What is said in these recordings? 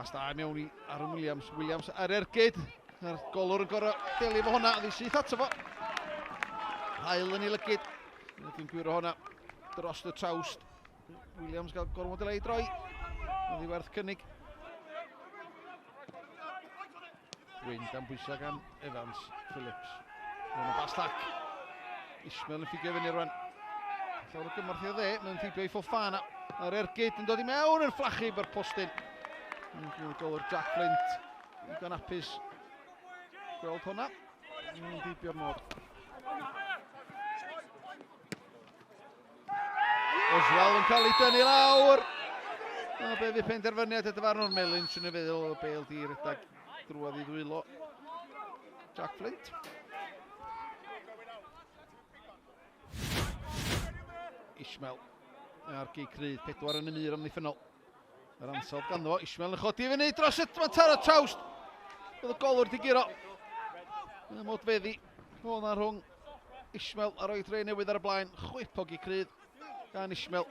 Bas da mewn i Aaron Williams. Williams ar ergyd. A'r golwr yn gorau delio efo hwnna. Ddi syth ato fo. Hael yn ei lygyd. Wedyn gwyro hwnna dros y trawst. Williams gael gormod o le i droi. Oedd hi werth cynnig. Wyn dan bwysau gan Evans, Phillips. Mae'n bas llac. Ismail yn ffigio fyny rwan. Llawer o gymorth i dde, mae'n ffigio i Fofana. A'r ergyd yn dod i mewn yn fflachu ber postyn. Yn golwr Jack Flint. Digon apus gweld hwnna. Yn dibio'r nod. Oswald yn cael ei dynnu lawr. A be fydd penderfyniad y dyfarnwr Melin sy'n ei feddwl oedd y bel di redag drwodd i ddwylo Jack Flint. Ismail ar gig cryf, 4 yn y mur amddiffynnol. Yr ansawdd ganddo fo, Ismail yn chodi i fyny dros y mae'n taro trawst. Oedd y golwr di guro. Mae'n modfeddi. Hwnna rhwng Ismail a roi dre newydd ar y blaen. Chwip o gig cryf gan Ismail.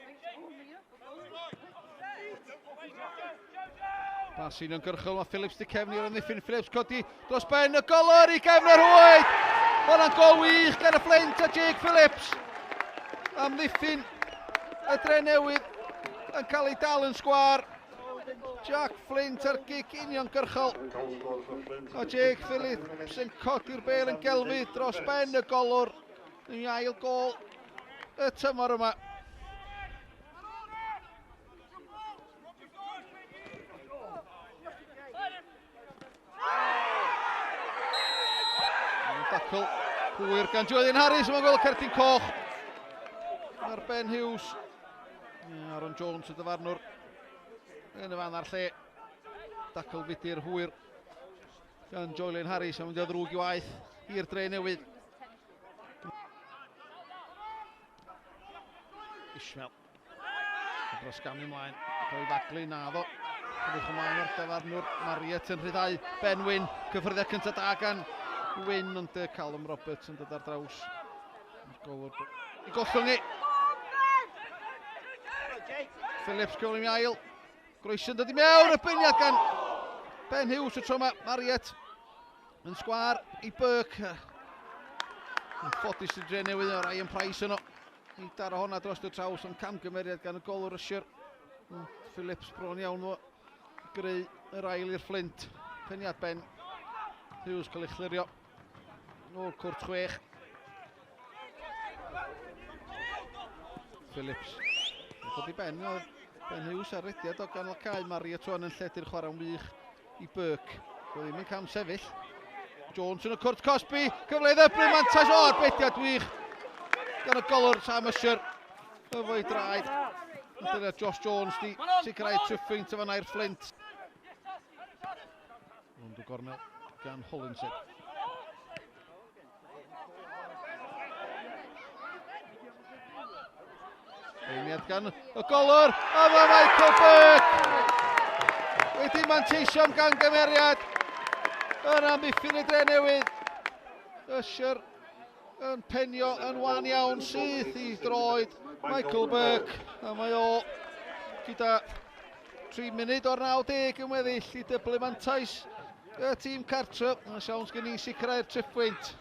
Bas uniongyrchol, mae Phillips di cefnu o'r amddiffyn. Phillips codi dros ben y golwr i gefn yr rhwyd. Hwnna'n gol wych gan y Flint a Jake Phillips. Amddiffyn y dre newydd yn cael ei dal yn sgwar. Jack Flint ar gic uniongyrchol. A Jake Phillips yn codi'r bel yn gelfi dros ben y golwr. Yn ail gol y tymor yma. Dacl hwyr gan Julian Harris, mae'n gweld cerdyn coch. Mae'r Ben Hughes. Aaron Jones y dyfarnwr yn y fan a'r lle. Dacl fudur hwyr gan Julian Harris, mae'n mynd o ddrwg i waith i'r dre newydd. Ishmael. Dros gamu ymlaen. Cael ei faglu, naddo. Edrych ymlaen o'r dyfarnwr. Mariet yn rhyddhau. Ben Wyn. Cyffyrddiad cyntaf da gan Wyn, ond Callum Roberts yn dod ar draws. Golwr i gollwng i. Phillips cyflym i ail. Groeso'n dod i mewn, y byniad gan Ben Hughes y tro yma. Mariet yn sgwar i Burke. Yn ffodus y dre newydd o Ryan Price yno. I daro honna dros y traws, ond camgymeriad gan y golwr Usher. Phillips bron iawn o greu yr ail i'r Flint. Peniad Ben Hughes cael ei chlirio nôl cwrt 6. Phillips. Yn codi ben oedd Ben Hughes ar rediad o ganol cae. Maria Tuan yn lledu'r chwarae'n wych i Burke. Doedd ddim yn cam sefyll. Jones yn y cwrt cosbi. Cyfle i ddyblu mantais o arbediad wych gan y golwr Sam Usher. Efo'i draed. Dyna Josh Jones di sicrhau triphwynt o fanna i'r Flint. Rownd y gornel gan Hollinshead. Einiad gan y golwr, a mae Michael Burke wedi manteisio am gangymeriad yn amddiffyn y dre newydd. Usher yn penio yn wan iawn syth i droed Michael Burke, a mae o gyda 3 munud o'r 90 yn weddill i dyblu mantais y tîm cartre. Mae siawns gen i sicrhau'r triphwynt.